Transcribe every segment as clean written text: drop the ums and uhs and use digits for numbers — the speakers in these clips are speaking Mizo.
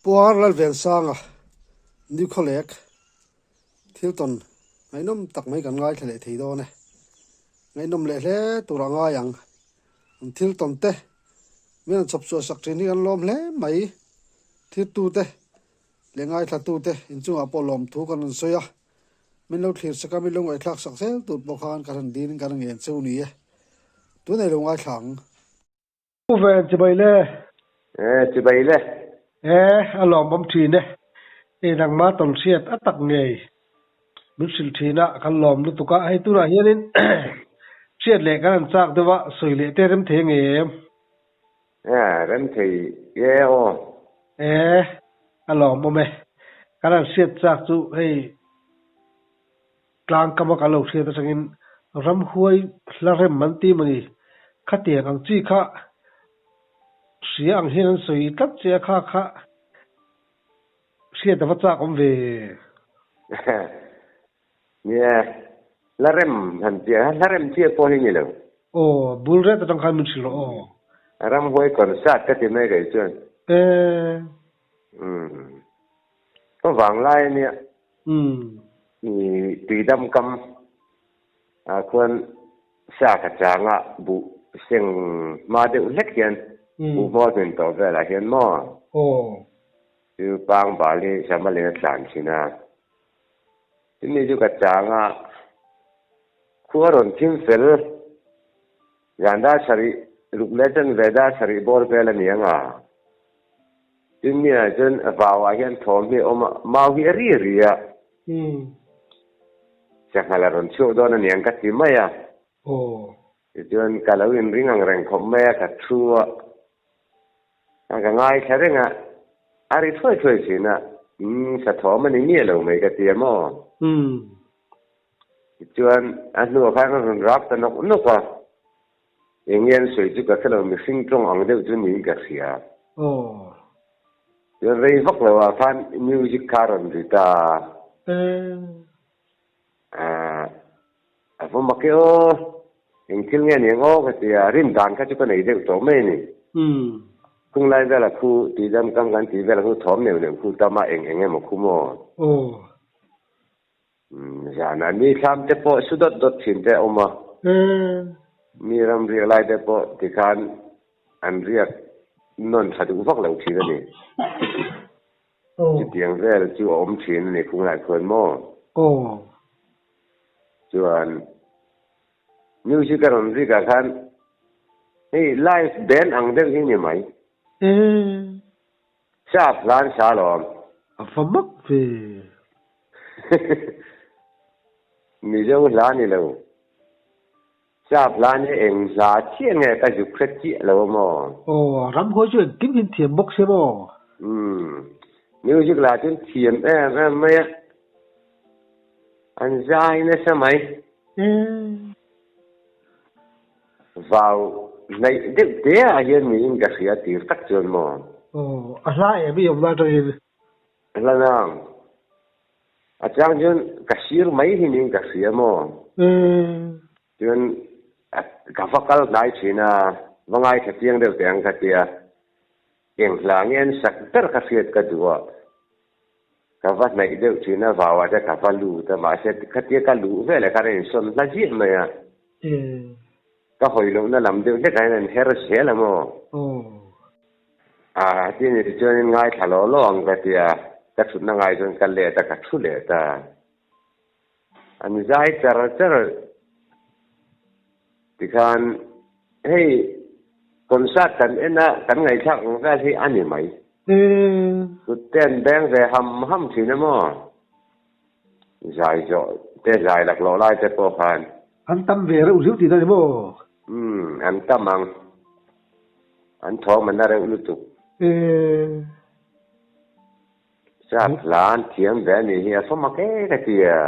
Puar Lalvensanga Nikhawlek thil tawn ngaihnawm tak mai kan ngaithla leh thei dawn e. Ngaihnawm leh hle tur a ngai ang. An thil tawn te min han chhawp chhuah sak thin hi kan lawm hle mai. Thirtute leh ngaithlatute inchungah pawh lawmthu kan rawn sawi a. Min lo thlir sak a, min lo ngaihthlak sak zel tur pawh khan kan han dinin kan ngen cheu ni e. Tunei lo ngaithla ang. Pu Ven, chibai le. E, chibai le. E, a lawmawm thin e. Hei nangma tawn hriat a tak ngei min hrilh thin a, kan lawm lutuk a. Hei tunah hianin hriat leh kan han chak deuh a, sawi leh te rem thei ngei em? E, rem thei e aw. E, a lawmawm e. Kan han hriat chak chu hei Tlangkama kan lo hriat atangin ramhuai hla rem an ti mawni? Khatiang ang chi kha hria ang hian an sawi tlat che a kha kha hriat a va chak awm ve. Nia, hla rem han tih a, hla rem chiah pawh hi ni lo. Aw, bul ret atang khan min hrilh rawh aw. Ramhuai concert ka ti mai kei chuan. E. Umm. Ka vanglai a nia. Umm. I tuidam kam ah khuan sa ka chang a, buh seng hma deuh hlek hian buh hmawr hmin tawh velah hian maw? Aw. Chu pang bal hi Samalin a tlan thin a. Chumi chu ka chang a, khua rawn thim fel zan dar sarih ruk leh chanve dar sarih bawr vel a ni ang a. Tin mi ah chuan vau ah hian thawm hi a awm a, mau hi a ri ri a. Sanghal a rawn chhuak dawn a niang ka ti mai a. Tichuan ka lo inring ang reng khawp mai a, ka thu a, ka ngaithla reng a, a ri thuai thuai thin a, umm sa thawm a ni miah lo mai ka ti a maw? Tichuan a hnuah khan a rawn rak ta nawk nawk a. Eng nge an sawi chu ka hre lo, mihring tawng ang deuh chu niin ka hria. Aw. Chuan rei vak lo ah khan music kha a rawn ri ta a. Aah, a va mak e aw, eng thil nge ni ang aw ka ti a, rin dan kha chu ka nei deuh tawh mai a ni. Khung lai vela khu tih dam kam kan tih vela khu thawm neuh neuh khu tam a eng eng emaw khu maw? Aw. Zanah mi thlam te pawh su dawt dawt thin te a awm a. Mi ram riak lai te pawh tikhan an riak nawn tha duh vak lo thin a ni. Chutiang vel chu a awm thin a ni khunglai khuan maw? Chuan music a rawn rik ah khan hei live band ang deuh hi ni mai. Sap hlan sa lawm. A fa mak ve. Mizo hla ni lo. Sap hlan hi eng hla chiah nge ka zuk hre chiah lo a maw? Aw, ramhuai chu engkim hian thiam bawk se maw? Umm, music lah chuan thiam em em mai a, an zai nasa mai. Emm. Vau hnaih deuh te ah hian niin ka hria tir tak chuan maw? Aw, a hla em i awm lai atangin? A hla nang. A chang chuan ka sir mai hi niin ka hria maw? Umm. Chuan ka va kal hnai thin a, va ngaithla chiang deuh teh ang ka tia. Eng hla nge an sak ber ka hriat ka duh a, ka va hnaih deuh thin a, vau ah te ka va lut a, mahse khatia ka luh veleh khan a insawn hla ziah mai a, ka hawi lohna lam deuh hlekah hian an her zel a maw? A ti ni chuanin ngaithla law law ang ka tia, ka thutna ngai chuan ka let a, ka thu let a, an zai char char Tikhan hei concert kan en a, kan ngaihthlak ang vel hi a ni mai. Kut te an beng ve ham ham thin a maw? Zai zawh te zai laklawh lai te pawh khan. An tam ve reuh riau tih na ni maw? Umm, an tam ang. An thawm an la reuh lutuk. Sap hla an thiam ve a nih hi a fa mak e ka ti a.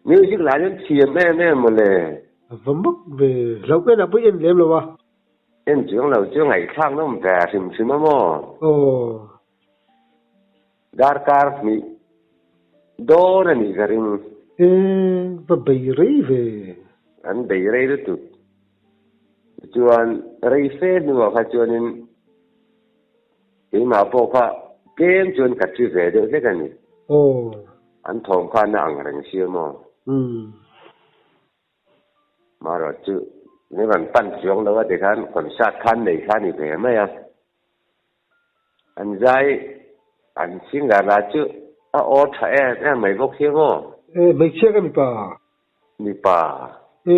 Music lah hian thiam em em mawle. A va mak ve. Hlauh en ah pawh i en lem lo a. En chuang lo chu ngaihthlak nawm ve hrim hrim a maw? Aw. Darkar hnih dawn a nih ka ring. E, va bei rei ve. An bei rei lutuk. Chuan rei fe hnuah kha chuanin. Keimah pawh kha tlem chuan ka thi ve deuh hlek a ni. Aw. An thawm khan a ang reng sia maw? Umm. Marawh chu min rawn pan chuang lo a tikhan concert khan nei kha a ni ve mai a. An zai an singer lah chu a aw tha em em mai bawk sia maw? E, hmeichhia ka mipa. Mipa. E.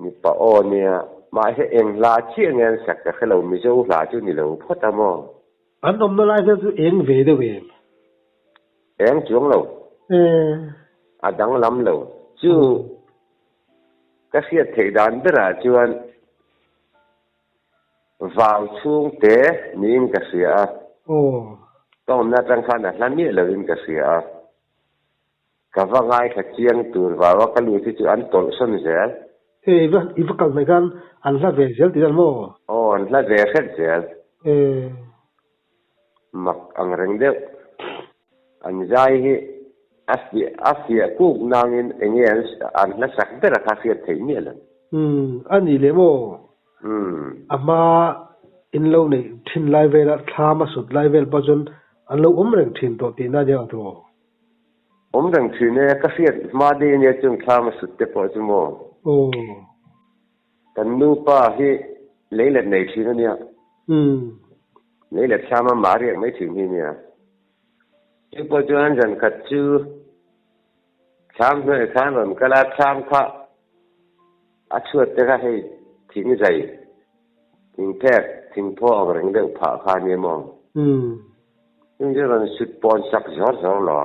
Mipa aw nia, mahse eng hla chiah nge an sak ka hre lo, Mizo hla chu ni lo phawt a maw? An awmna lai hian chu eng ve deuh em? Eng chuang lo. E. A danglam lo. Chu ka hriat theih dan berah chuan vau chhungte niin ka hria a. Aw. Ka awmna atang khan a hla miah lovin ka hria a. Ka va ngaithla chiang tur vau a ka lut hi chu an tawlh sawn zel. Hei i va i va kal hnaih khan an hla ve zel tih dan maw? Aw an hla ve hret zel. E. Mak ang reng deuh. An zai hi a fiah a fiah kuk nangin enge an an hla sak ber a kha hriat theih miah lo. Umm a nih leh maw? Umm. A hma in lo neih thin lai vela thlam a sut lai vel pawh chuan an lo awm reng thin tawh tihna nia ang tawh. Awm reng thin e, ka hriat hma dei ania chung thlam a sut te pawh chu maw? Aw. Kan nupa hi leilet nei thin ania. Umm. Leilet thlam a mah riak mai thin hi ania. Chu pawh chuan zan khat chu thlam hnuaiah khan rawn kal a, thlam kha a chhuat te kha hei thing zai, thing phek, thing phaw ang reng deuh phah kha ania maw? Umm. Chung chu rawn sut pawn sak zawr zawr lo.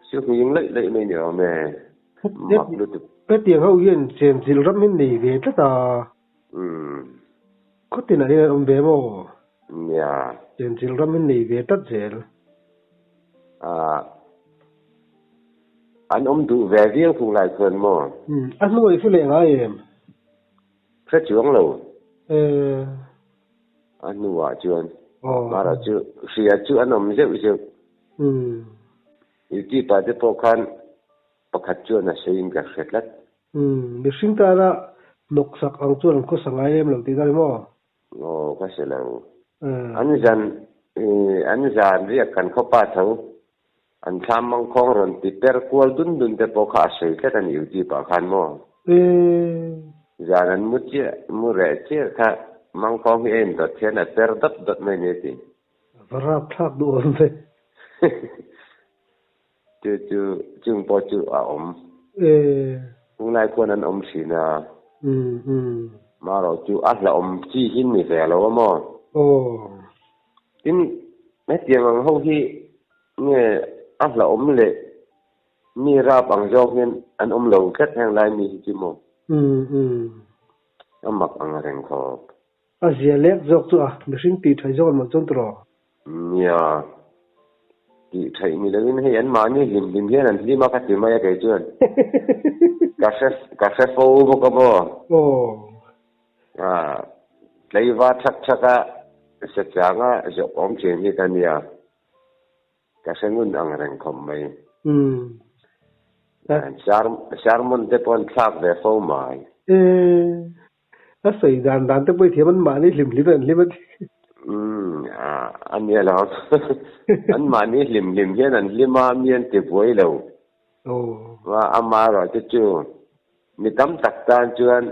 Chu hming laih laih mai ni awm e. Mak lutuk. Hetiang ho hian chenchilh ram hi nei ve tlat a. Umm. Khawtinah hian an awm ve maw? Nia. Chenchilh ram hi nei ve tlat zel. Ah. An awm duh ve viau thung lai chuan maw? Umm. A hnuai hre leh ngai em? Hre chuang lo. Eh. A hnuah chuan Mara chu hria chu an awm zeuh zeuh. Youtube ah te pawh khan pakhat chuan a sawiin ka hre tlat. Umm, mihring tana hnawksak ang chuan an khawsa ngai lem lo tih na ni maw? Aw, ka hre lo. An zan, an zan riak kan khawpa tho, an thlam mangkhawng rawn ti per kual dun dun te pawh kha a sawi tlat a ni YouTube ah khan maw? Zan an mu chiah, mu reh chiah kha mangkhawng hi a indawt hian a per dawt dawt mai ni a ti. A va rapthlak duh awm ve. Chu chu chung pawh chu a awm. Tunglai khuan an awm thin a. Marawh chu a hlauhawm chi hi ni ve lo a maw? Tin, hetiang ang ho hi nge a hlauhawm leh mi rap ang zawk hian an awm lo tlat heng lai mi hi chu maw? A mak ang reng khawp. A zia lek zawk chu a mihring tih thaih zawk an mawlh chuan tawh. Nia, tih thaih ni loin hei anmahni hlim hlim hian an hlim a ka ti mai a kei chuan. Ka hre ka hre fo bawk a maw? Aw. Ah, tleiva thak thak a sachanga zawk awm thin hi ka nia. Ka hre ngun ang reng khawp mai. Umm. Sermon te pawh an thlak ve fo mai. Eh. A sawi dan dan te pawh i thiam an mahni hlim hlim an hlim a ti. Umm a nia lo. An mahni hlim hlim hian an hlim a, mi an ti buai lo. Aw. Amaherawh chu chu mi tam tak tan chuan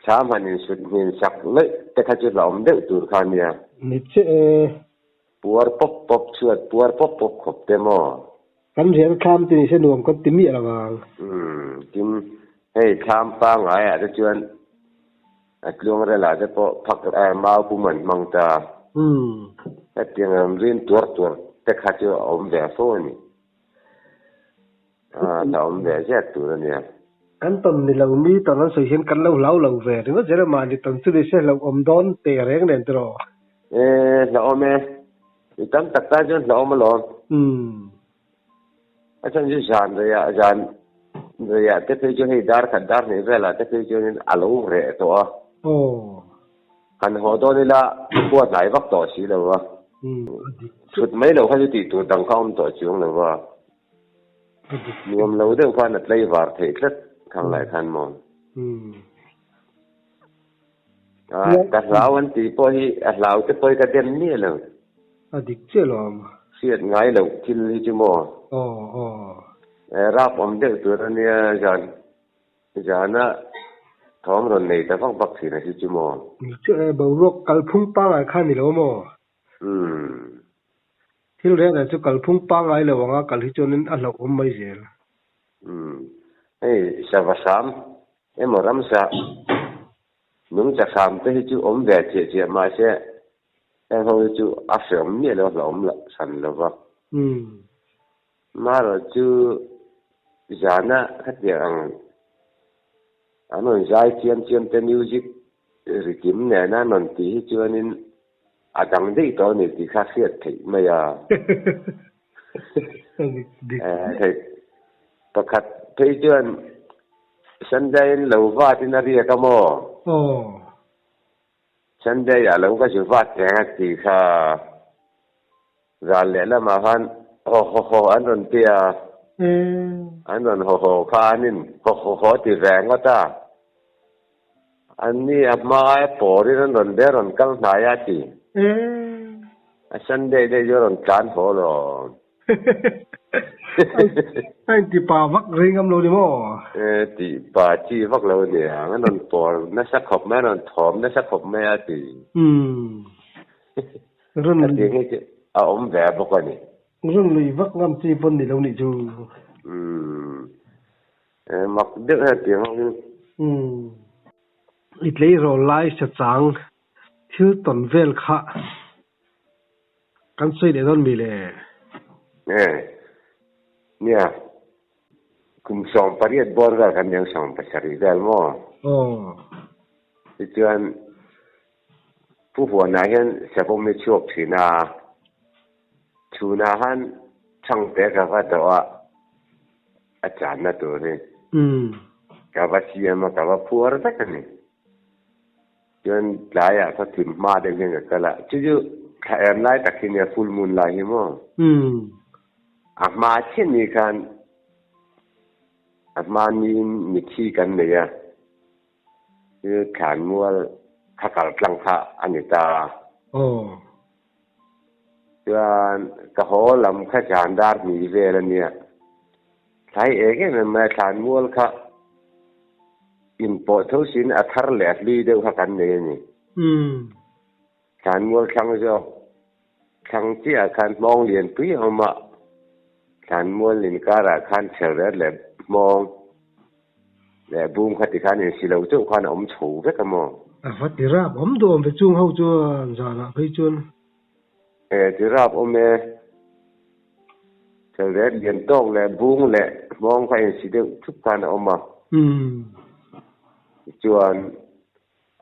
thla hman insut hnin sak laih te kha chu hlauhawm deuh tur kha a nia. Ni che e. Puar pawp pawp chhuat puar pawp pawp khawp te maw? Kan rian thlam ti nise nuam kan ti miah lo ang. Umm, tin hei thlam pangai ah te chuan a tluang rel ah te pawh phak eh mau pum an hmang ta. Umm. Hetiang ram rin tuar tuar te kha chu a awm ve fo a ni. A la awm ve zet tur a nia. Kan tawn ni lo mi tawn an sawi hian kan lo hlau lo ve ringawt zel a mahni tawn chu nise hlauhawm dawn teh reng nen tiraw. E hlauhawm e. Mi tam tak tan chuan hlauhawm alawm. Umm. A chhan chu zan reiah zan reiah te phei chu hei dar khat dar hnih velah te phei chuanin a lo reh tawh a. Aw. Han haw dawn ila khua hnai vak tawh si lo va. Umm a dik. Thut mai lo kha chu tih tur dang kha a awm tawh chuang lo va. Nuam lo deuh khan a tlei var theih tlat thang lai khan maw? Ka hlau an tih pawh hi a hlau te pawh hi ka dem miah lo. A dik chiah lo ang. Hriat ngai loh thil hi chu maw? Aw aw. Rap awm deuh tur a nia zan zana thawm rawn nei ta vak vak thin a hi chu maw? Dik chiah e, boruak kalphung pangngai kha ni lo maw? Umm. Thil reng reng chu kalphung pangngai lo anga kal hi chuanin a hlauhawm mai zel. Umm. Hei sava hram emaw ramsa nungcha hram te hi chu awm ve chiah chiah mahse heng ho hi chu a hreawm miah lo a hlauhawm lah hran lo va. Umm. Marawh chu zana khatiang ang an rawn zai chiam chiam te music ri kim nena an rawn tih hi chuanin A dang daih tawh a ni tih kha hriat theih mai a. Hei pakhat phei chuan Sunday in lo vat in a riak a maw? Sunday ah lo ka zu vat reng a tih kha zan leh lamah khan haw haw haw an rawn ti a. An rawn haw haw kha an in haw haw haw ti ve ngawt a. An ni a hma aia pawrin an rawn ber rawn kal hnai a ti. A Sunday daih chu a rawn tlan haw lo. A inti pa vak rei ngam lo ni maw? Ti pa chi vak lo a nia. An rawn pawr nasa khawp mai, an rawn thawm nasa khawp mai a ti. A ti hi chu a awm ve bawk a ni. Rawn lui vak ngam chi pawn ni lo nih chu. Mak deuh hian ti ho hi. Umm. I tleirawl lai sa chang thil tawn vel kha kan sawi leh dawn mi le? E. Nia. Kum 18 bawr vel kan niang 17 vel maw? Aw. Tichuan Pu Huanah hian savawm hi chhuak thin a, chhunah khan Thangte ka va dawh a, a channa tur hi ka va siam a, ka va phuar vek a ni. Chuan tlaiah khaw thim hma deuh hian ka kal a, chu chu thla em lai tak hi nia full moon lai hi maw? A hma chiah ni khan a hma niin mithi kan nei a. Chu thlanmual kha kal tlang kha a ni ta. Aw. Chuan ka haw lam kha zan dar hnih vel a nia. Thlai eng em em mai a thlanmual kha inpawh tho siin a thar leh a hlui deuh kha kan nei a ni. Umm. Thlanmual thlang zawk thlang chiahah khan hmawng lianpui a awm a, thlanmual inkarah khan chherret leh hmawng leh bung kha tikhan insi lo chauh khan a awm chho vek a maw? A va ti rap awm duh awm ve chung ho chuan zanah phei chuan. E ti rap awm e. Chherret lian tawk leh bung leh hmawng kha insi deuh thup khan a awm a. Tichuan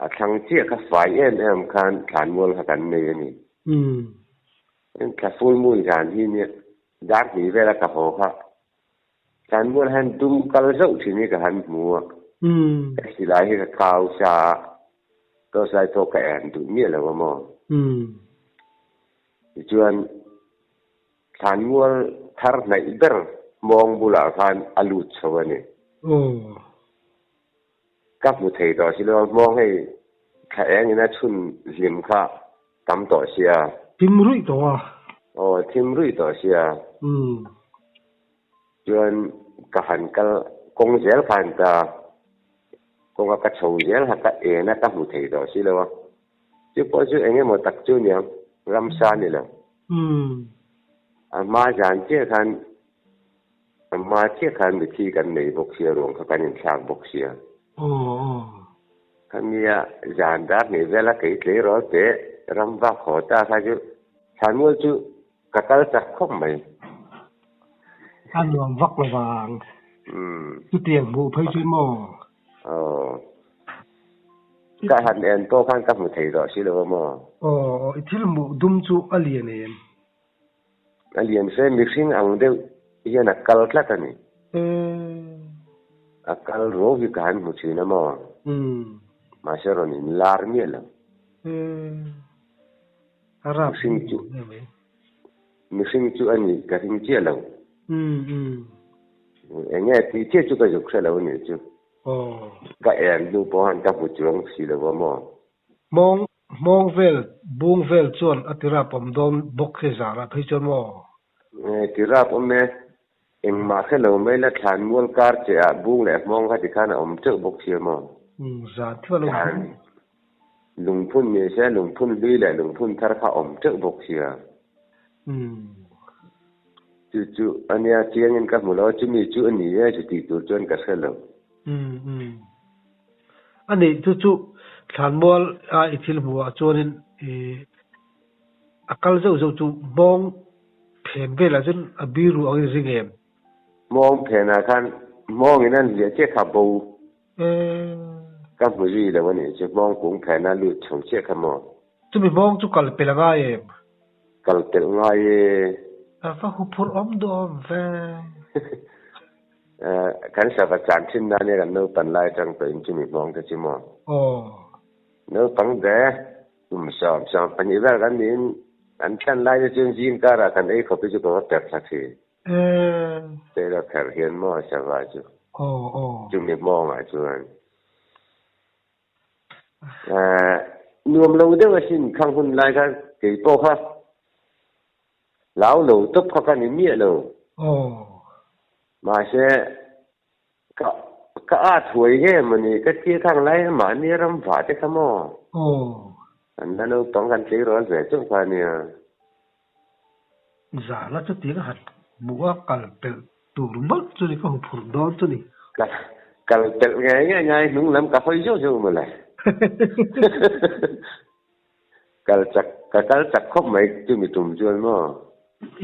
A thlang chiah kha fai em em khan thlanmual kha kan nei a ni. Thla full moon zan hi nia dar hnih vela ka haw kha thlanmual hian dum kal zauh thin hi ka han hmu a. Ka silai hi ka kau sa a, torchlight pawh ka en duh miah lo a maw. Tichuan thlanmual thar hnaih ber mawng bulah khan a lut chho a ni. Ka hmu thei tawh si lo, hmawng hei thla eng in a chhun hlim kha tam tawh sia. Thim ruih tawh a. Aw, thim ruih tawh sia. Umm. Chuan ka han kal kawng zel khan ta kawnga ka chho zel kha ka en a ka hmu thei tawh si lo a. Chu pawh chu eng emaw tak chu niang, ramsa ni lo. Umm. A hma zan chiah khan A hma chiah khan mithi kan nei bawk sia, ruang kha kan inthlak bawk sia. Khania zan dar hnih vela kei tleirawl teh ram vak haw ta kha chu thlanmual chu ka kal chak khawp mai. A nuam vak lo vang. Chutiang hmuh phei chu maw? Aw. Ka han en pawh khan ka hmu thei tawh si lo a maw? Aw, i thil hmuh dum chu a lian em? A lian fe mihring ang deuh hian a kal tlat a ni. A kal ruau hi ka han hmu thin a maw? Mahse rawn in lar miah lo. Mihring chu mihring chu a nih ka ring chiah lo. Eng nge tih chiah chu ka zuk hre lo a nih chu. Ka en hnu pawh han ka hmu chuang si lo a maw? Hmawng hmawng vel bung vel chuan a ti rap awm dawn bawk hi zanah phei chuan maw? E, ti rap awm e. Engmah hre lo mai la thlan mual kar che ah bung leh hmawng kha tikhan a awm teuh bawk sia maw? Umm zan thil a lo Thlan lungphun ni se lungphun hlui leh lungphun thar kha a awm teuh bawk sia. Umm. Chu chu ania chiangin ka hmu lo a, chumi chu a ni e chu tih tur chuan ka hre lo. Umm umm. A nih chu chu thlanmual a i thil hmuh ah chuanin ih a kal zeuh zeuh chu hmawng phen velah chuan a biru angin ring em? Hmawng phenah khan hmawngin an hliah chiah kha bo ka hmu zui lo a nih chu hmawng kung phena lut chho chiah kha maw? Chumi hmawng chu kal pelh a ngai em? Kal pelh ngai e. A va huphurh awm duh awm ve. Kan sava chan thin nan hian kan naupan lai atang tawhin chumi hmawng te chu maw? Aw. Naupang ve kum 72 vel kan niin an tlan lai te chuan zing karah kan ei khawp hi chu ka va per thla thin. Tailor kher hian maw sava chu? Aw aw. Chumi hmawngah chuan. Nuam lo deuh asin khang hun lai kha kei pawh kha hlau lo tawp kha ka ni miah lo. Aw. Mahse ka ka at huai nge mawni ka thil khang lai mahni ram vah te kha maw? Aw. Kan la naupang kan tleirawl ve chauh kha ania. Zana chu tiin han hmuh a kal pelh tur mawlh chu ni ka hmu phurh dawn chu ni. Ka kal pelh ngei ngei ngai hnung lam ka hawi zeuh zeuh mawle. Kal chak ka kal chak khawp mai chumi tum chuan maw.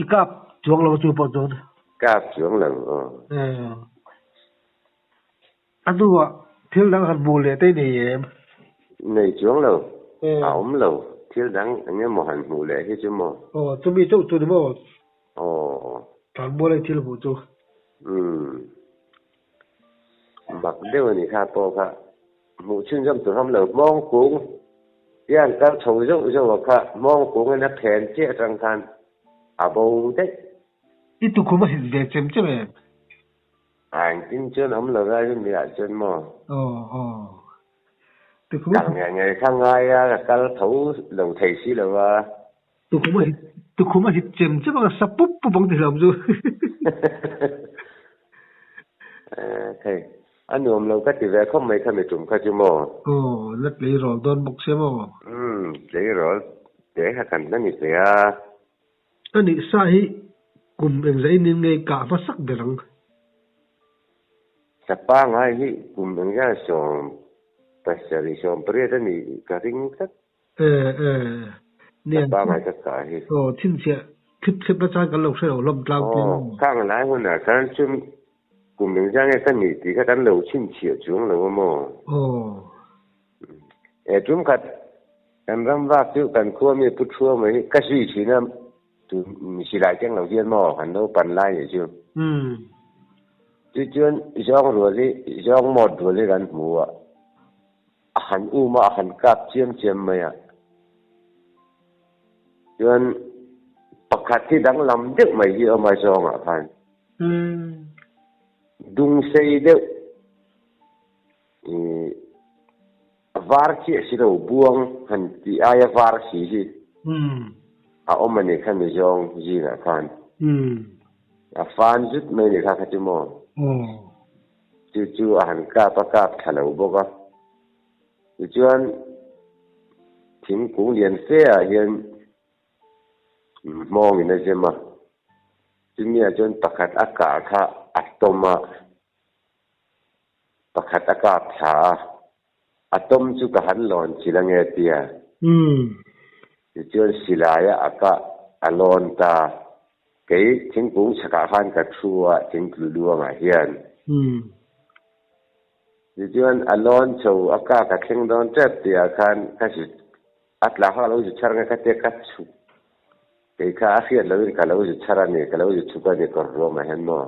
I kap chuang lo chu pawh chuan. Kap chuang lo aw. A hnuah thil dang han hmuh leh te i nei em? Nei chuang lo, a awm lo. Thil dang eng emaw han hmuh leh hi chu maw? Aw, chumi chauh chu ni maw? Aw. Tlanmual ei thil hmuh chu. Umm. Mak deuh a ni kha pawh kha. Hmuh chhunzawm tur ham lo. Hmawng kung hian kal chho zauh zauh a kha. Hmawng kungin a phen chiah atang khan a bo daih. I tukhum a hit ve chem chem em? A engtin chuan awm lo lai mi ah chuan maw? Aw aw. Tukhum Kal ngei ngei kha ngai a, ka kal tho lo thei si lo a. Tukhum a hit tukhum a hit chem chem ang a sa pup pup ang ti hlawm chu. Eh thei a nuam lo ka ti ve khawp mai kha mi tum kha chu maw? Aw la tleirawl dawn bawk sia maw? Umm tleirawl te kha kan la ni ve a. A nih sa hi kum engzah in in ngei kah hmasak ber ang. Sa pangai hi kum engzah 70, 18 a nih ka ring tlat. E e Sa pangai ka kah hi. Aw chhinchhiah thlip thlep na chang kan lo hre lo hlawm tlang tia. Aw khang lai hunah khan chu kum engzah nge ka nih tih kha kan lo chhinchhiah chuang lo a maw? Aw. E tum khat kan ram vak chu kan khua mi pu thua mai hi ka zui thin a tu silai keng lo hian maw kan naupan lai nih chu. Chu chuan zawng rual hi zawng mawt rual hi kan hmu a, a han um a a han kap chiam chiam mai a. Chuan pakhat hi danglam deuh mai hi a awm a zawngah khan. Dung sei deuh. Ih var chiah si lo buang han tih aia var si hi a awm a ni kha mi zawng zingah khan a fan zut mai ni kha kha chu maw chu chu a han kap a kap tha lo bawk a tichuan thingkung lian fe ah hian hmawngin a zem a chumi ah chuan pakhat a kah kha a tawm a. Pakhat a kap thla a, a tawm chu ka han lawn chil ange tia. Tichuan silaia a kah a lawn ta. Kei thingkung chhakah khan ka thu a, thingtlu luangah hian. Tichuan a lawn chho a kah ka thleng dawn tep tihah khan ka zut a tla kha ka lo zut chhar nge kha tia ka chhuk. Kei kha a hriat loin ka lo zut chhar a ni, ka lo zut chhuk a ni kawr ruamah hian maw.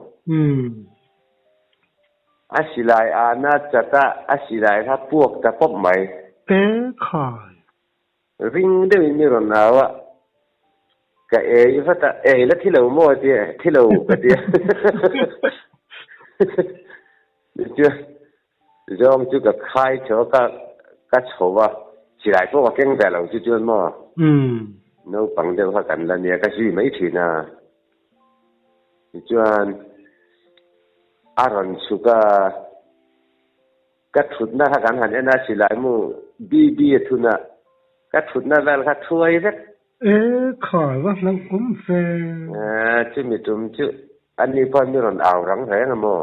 A silai ahna chat a, a silai kha puak ta pawp mai. E khai. Ring deuhin mi rawn au a, ka ei vat a, ei la thi lo maw a ti a, thi lo ka ti a. Tichuan zawng chu ka khai chho a, ka ka chho va, Silai pawh ka keng ve lo chu chuan maw? Naupang deuh kha kan la nia ka zui mai thin a. Tichuan a rawn chhuk a, ka thutna kha kan han en a, silai mu BB a thun a, ka thutna vel kha thuai vek. E khai va hlauh awm fe. Chumi tum chu ani pawh mi rawn au rang reng a maw?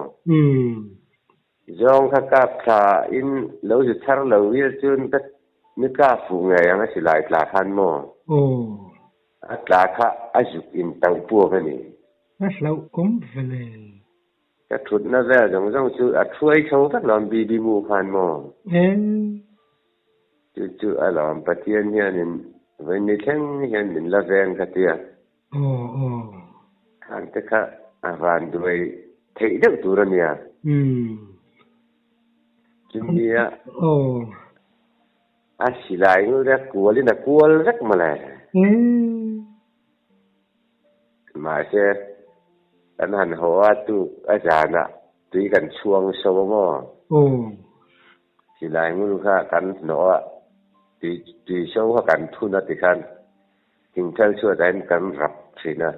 Zawng kha kap thla in lo zu thar lo vil chun ka ni ka fuh ngei ang a silai tla khan maw? Aw. A tla kha a zuk in tauh puak a ni. A hlauh awm ve le. Ka thutna vel zawng zawng chu a thuai chho vek lo ang BB mu khan maw? E. Chu chu a lawm Pathian hianin vawiin ni thleng hian min la veng ka tia. Aw aw. Khang te kha a van duai theih deuh tur a nia. Umm. Chumi a. Aw. A silai ngul te a kual in a kual vek mawle. Umm. Mahse kan han haw a tuk a zanah tui kan chhuang so a maw? Aw. Silai ngul kha kan hnawh a, tui tui so kha kan thun a tikhan thingthal chhuatah hian kan rap thin a.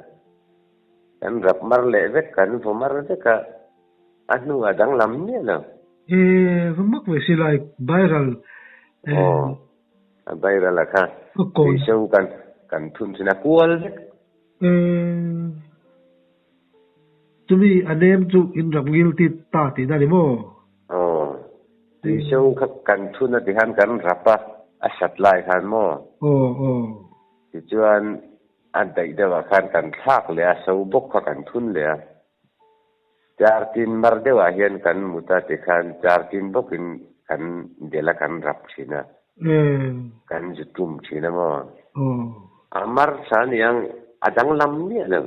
Kan rap mar leh vek, kan vaw mar vek a, a hnuah danglam miah lo. E, va mak ve silai viral e. Aw, a viral a kha tui so kan kan thun thin a, kual vek. E, chumi a nem chu in rap ngil ti ta tihna ni maw? Aw, tuiso kha kan thun a ti khan kan rap a, a sat lai khan maw? Aw, aw. Tichuan a daih deuh ah khan kan thlak leh a, so bawk kha kan thun leh a. Char tin mar deuh ah hian kan mut a ti khan char tin bawk in kan bel a kan rap thin a. Kan zu tum thin a maw? Aw. A mar tha aniang a danglam miah lo.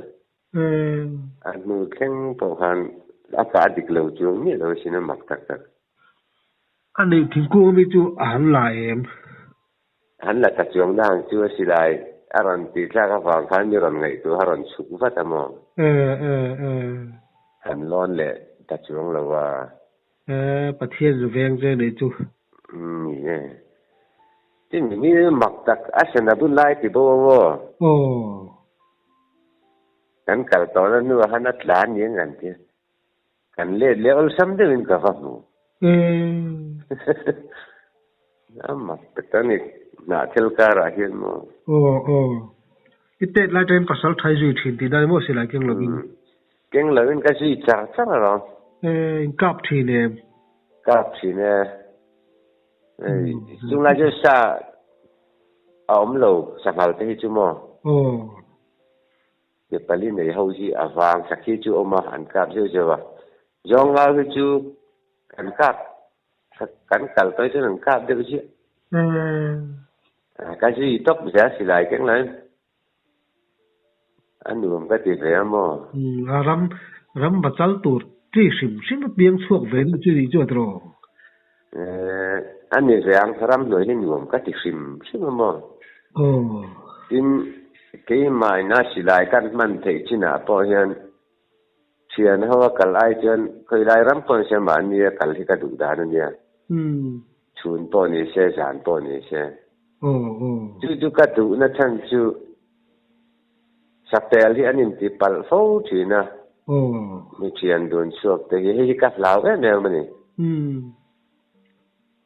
A hnu thleng pawh khan a kah dik lo chuang miah lo asin a mak tak tak. A neih thingkung ami chu a han la em? Han la ta chuang dang chu a si lai a rawn tih thlak avang khan mi rawn ngaihtuah a rawn chhuk vat a maw? Han lawn leh ta chuang lo a. Pathian zu veng che nei chu. Ni e. Tin mi mak tak a sana bun lai ti bo a maw? Aw. Kan kal tawhna hnuah khan a tla ni ang kan ti a, kan let leh awlsam deuhin ka va hmu. A mak tak a ni, hnahthel karah hian maw. Aw aw, i tet lai tain pasal thai zui thin tih dan maw silai keng lovin. Keng lovin ka zui char char alawm. In kap thin em? Kap thin e. Chunglai chu sa a awm lo sanghal te hi chu maw? Aw. Ke pali nei ho hi a vang sakhi chu awm a, an kap zeuh zeuh a. Zawng ngau hi chu kan kap, kan kal tawih chuan an kap deuh ziah. Ka zui tawp zel silai keng lo in. A nuam ka ti ve a maw? A ram, ram va chal tur chi hrim hrim a piang chhuak ve deuh chu nih chu a tiraw? A ni ve ang, ram hnuai hi nuam ka ti hrim hrim a maw? Aw. Tin, keimahina silai kan hman theih chinah pawh hian thian ho a kal ai chuan khawilai ram pawh ni se mahni a kal hi ka duh dan a nia. Chhun pawh ni se, zan pawh ni se. Aw, aw. Chu chu ka duhna chhan chu Sapel hi an inti palh fo thin a, mi thian dun chhuak te hi hei hi ka hlau em em a ni.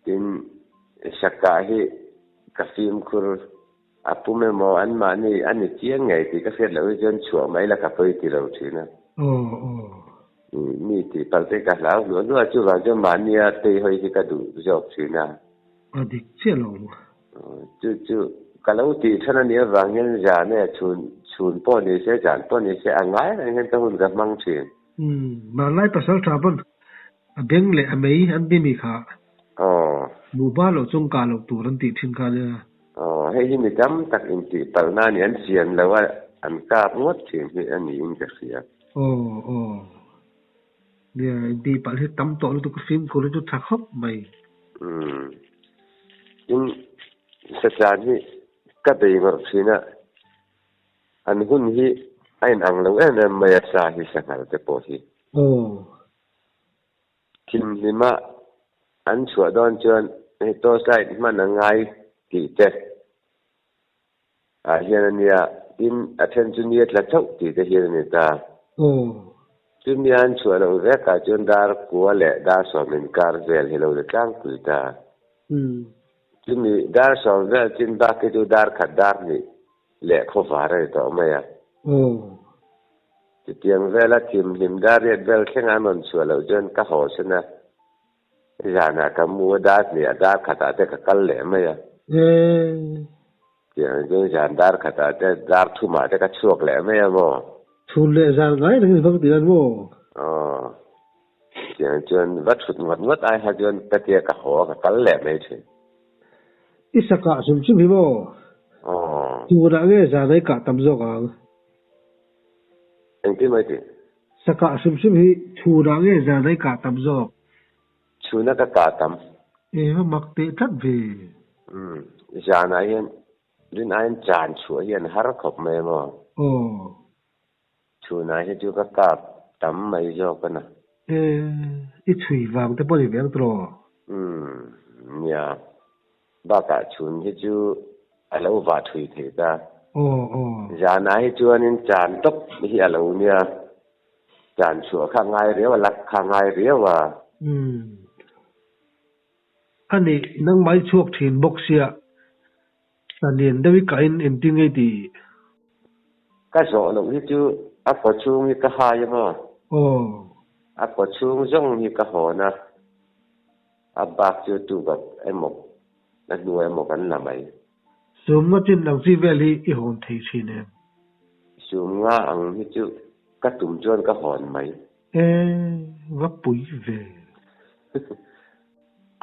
Tin, Sakah hi ka fimkhur a pum emaw anmahni a ni chiang ngei tih ka hriat loh hi chuan chhuah mai la ka pawi ti lo thin a. Mi tih palh te ka hlau hluah hluah a, chuvang chuan mahnia teihawi hi ka duh zawk thin a. A dik chiah lo. Chu chu ka lo tih than a nih avang hian zan e chhun chhun pawh ni se zan pawh ni se a ngai reng hian ka hun ka hmang thin. Umm, hmanlai pasal tha pawn a beng leh a mei an ti mi kha. Aw. Hmuh hma loh chung kah loh tur an tih thin kha nia. Aw, hei hi mi tam tak intih palh na ni an chian lo a, an kap ngawt thin hi a niin ka hria. Aw, aw. Nia, intih palh hi tam tawh lutuk a fimkhur hi chu tha khawp mai. Umm. Tin, Satan hi ka bei ngawrh thin a, an hun hi a inang lo em em mai a, sa hi sanghal te pawh hi. Aw. Thimhlima an chhuah dawn chuan hei torch light hman a ngai. Tih te ah hian a nia, tin a then chu ni a tla chauh tih te hian a ni ta. Chumi an chhuah loh vekah chuan dar kua leh dar sawm inkar vel hi lo la tlangpui ta. Chumi dar sawm vel chin bak hi chu dar khat dar hnih leh khawvar a ni tawh mai a. Chutiang vela thimhlim dar riat vel thleng an rawn chhuah loh chuan ka haw sen a. Zanah ka mu a dar hnih a dar khatah te ka kal leh mai a. Tiang chuan zan dar khatah te dar thumah te ka chhuak leh mai a maw? Chhun leh zan ngai reng vang tih an maw? Aw. Tiang chuan va thut ngawt ngawt ai kha chuan ka tia ka haw a ka kal leh mai thin. I sakah hrim hrim hi maw? Aw. Tunah nge zan ai kah tam zawk ang? Engtin mai tih? Sakah hrim hrim hi chhunah nge zan ai kah tam zawk? Chhuna ka kah tam. Eng a mak teh tlat ve. Umm, zanah hian rin aiin chan chhuah hi an har khawp mai a maw? Aw. Chhunah hi chu ka kap tam mai zawk a na. E, i chhui vang te pawh ni ve ang tawh. Umm, nia. Bakah chhun hi chu a lo vah thui thei ta. Aw, aw. Zanah hi chuanin chan tawp hi a lo nia. Chan chhuah kha ngai riau a, lak kha ngai riau a. Umm. A nih, nangmah i chhuak thin bawk sia, Talian deuh i kah in engtin nge i tih? Ka zawh loh hi chu a kaw chhung hi ka hai a maw? Aw. A kaw chhung zawng hi ka hawn a, a bak chu tukat emaw a hnu emaw kan la mai. Sum nga chin ang chi vel hi i hawn thei thin em? Sum nga ang hi chu ka tum chuan ka hawn mai. E, va pui ve.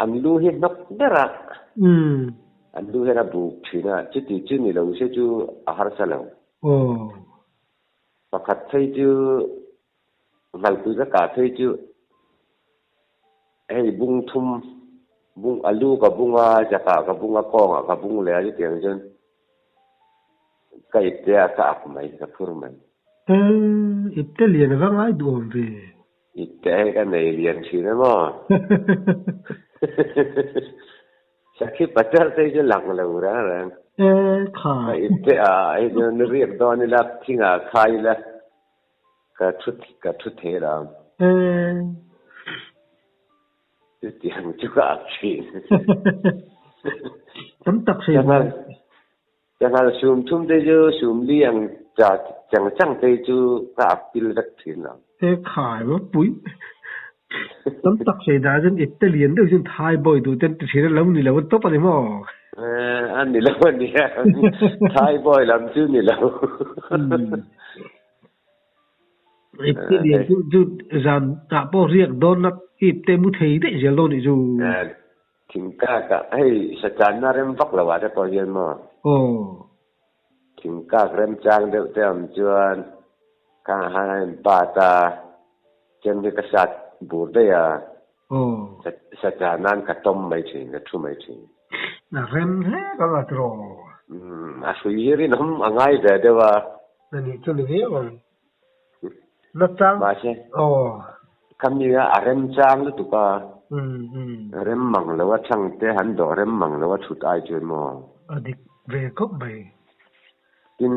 An lu hi hnawk ber a. An lu hian a buk thin a, chuti chu ni lo se chu a harsa lo. Pakhat phei chu Ngalpui ka kah phei chu hei bung thum, bung a lu ka bung a, zakah ka bung a, kawngah ka bung leh a chutiang chuan ka ipte a ka ak mai, ka phur mai. E, ipte lian a va ngai duh awm ve. Ipte hei ka nei lian thin a maw? Sakhi patar te hi chu lang lo reng reng. E, kha. Ka ipte a hei chu ni riak dawn ila, thingah khai ila, ka thu ka thu thei lo. E. Chutiang chu ka ak thin. Tam tak sei mai. Sanghal sum thum te chu sum li ang cha chang chang te chu ka ak pil vek thin lo. E khai va pui. Tam tak sei dah chuan ip te lian deuh chuan thai bawi duh ten ti thin a lo ni lo a tawp a ni maw? E a ni lo a nia. Thai bawi lam chu ni lo. Ip te lian chu chu zan ah pawh riak dawn a ip te mu thei daih zel dawn nih chu. Thingkak ah hei sachanna rem vak lo ah te pawh hian maw? Aw. Thingkak rem chang deuh te awm chuan khangah khan a in pat a, chem hi ka sat bur daih a, Aw. Sachan nan ka tawm mai thin, ka thu mai thin. A rem hle ka la tiraw? Umm, a hrui hi rinawm a ngai ve deuh a. A nih chu ni viau ang. Na chang. Mahse, Aw. Khami a a rem chang lutuk a. Rem mang lo a chhang te han dawh rem mang lo a thut ai chuan maw? A dik ve khawp mai. Tin,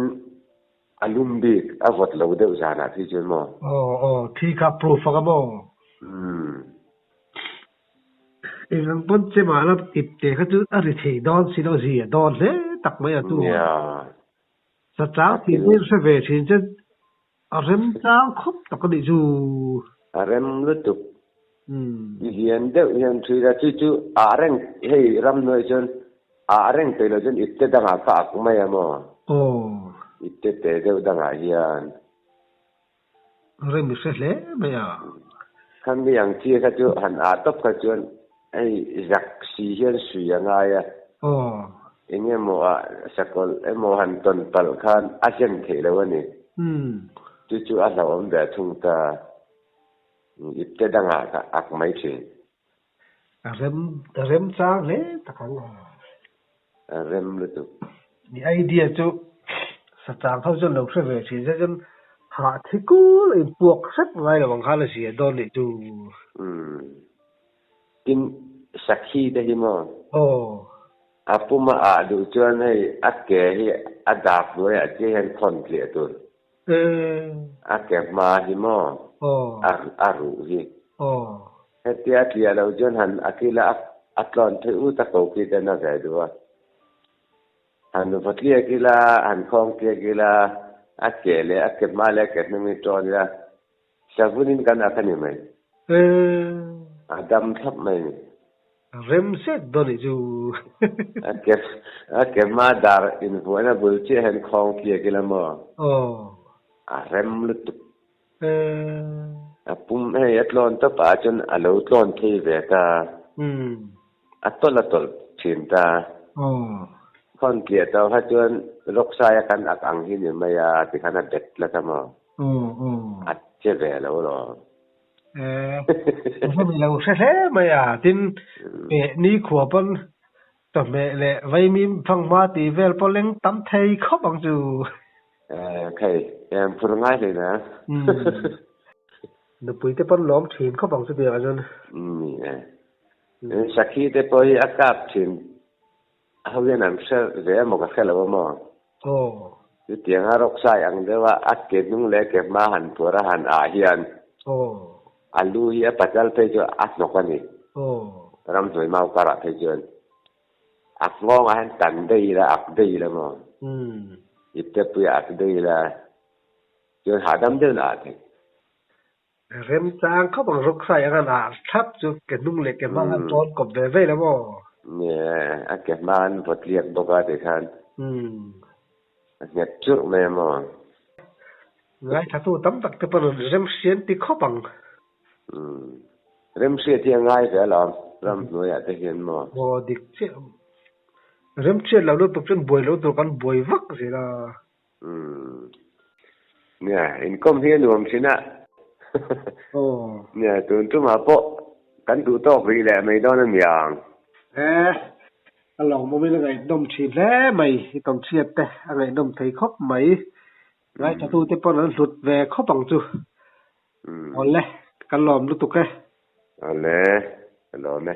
a lum bik a vawt lo deuh zanah phei chuan maw? Aw aw, thi kha proof a ka maw? Umm. Eng ang pawn che mah la ip te kha chu a ri thei dawn si lo zia dawn hle tak mai a chu. Nia. Sachang tih hmel hre ve thin che a rem chang khawp tak a nih chu. A rem lutuk. I lian deuh hian thui la chu chu ah reng hei ramhnuai chuan ah reng peih lo chuan ipte dangah ka ak mai a maw? Aw. Ipte te deuh dangah hian. Rem i hre hle mai a. Khami ang chi kha chu han ah tawp kha chuan hei zak si hian sui a ngai a. Aw. Eng emaw ah sakawlh emaw han tawn palh khan a zen theih lo a ni. Umm. Chu chu a hlauhawm ve thung ta. Ipte dangah ka ak mai thin. A rem a rem chang hle tak ang a. A rem lutuk. I idea chu sachang ho chuan lo hre ve thin se chuan hah thi kul a inpuak hrep ngai lo ang khan a zia dawn nih chu. Umm. Tin sakhi te hi maw? Aw. A puma ah duh chuan hei a ke hi a dak hnuaiah chiah hian khawn tliah tur. A ke hma hi maw a ruh hi. Hetia a tliah loh chuan han a kila a tlawn theih ut a ko khi te na ve duh a. Han va tliak ila, han khawng tliak ila, a ke leh a ke hma leh a ke hnung hi tawn ila, savunin kan ak a ni mai. A dam thlap mai a ni. Rem zet dawn nih chu. A ke a ke hma dar invuahna bul chiah hian khawng tliak ila maw? A rem lutuk. A pum hei a tlawn tawp ah chuan a lo tlawn thei ve ta. A tawlh a tawlh thin ta. Khawn tliah tawh kha chuan rawksaia kan ak ang hi ni mai a tikhan a bet tlat a maw? A che ve lo rawh. Hemi lo hre hle mai a, tin ni khua pawn chawhmeh leh vaimim fanghma tih vel pawh leng tam thei khawp ang chu. Khei, em phur ngai hle na. Nupui te pawn lawm thin khawp ang chu tiang ah chuan. Ni e. Sakhi te pawh hi a kap thin Ho hian an hre ve emaw ka hre lo emaw? Aw. Chutianga rawksai ang deuha a ke hnung leh ke hma han phuar a han ah hian Aw. a lu hi a pachal phei chu a hnawk a ni. Aw. Ramhnuai mau karah phei chuan a nghawngah hian tan daih ila ak daih ila maw? Umm. Iptepui ah ak daih ila chuan hahdam deuhin a ah theih. Remchang khawp ang rawksai ang an ah thlap chu ke hnung leh ke hma an tawn kawp ve ve lo maw? Nie, a ke hma an vaw tliak bawk a tikhan a nghet churh mai a maw? Ngaithatu tam tak te pawn remhrian ti khawp ang. Remhriat hi a ngai ve alawm, ram hnuaiah te hian maw? Aw dik chiah. Remhriat lo lutuk chuan buai lo tur kan buai vak zel a. Umm. Nia, inkawm hi a nuam thin a. Aw. Nia, tun tumah pawh kan duh tawk rih leh mai dawn a niang. E, a lawmawmin a ngaihnawm thin hle mai, i tawmchhiat te a ngaihnawm thei khawp mai. Ngaithlatute pawn an hlut ve khawp ang chu. Awle, ka lawm lutuk e. Awle, ka lawm e.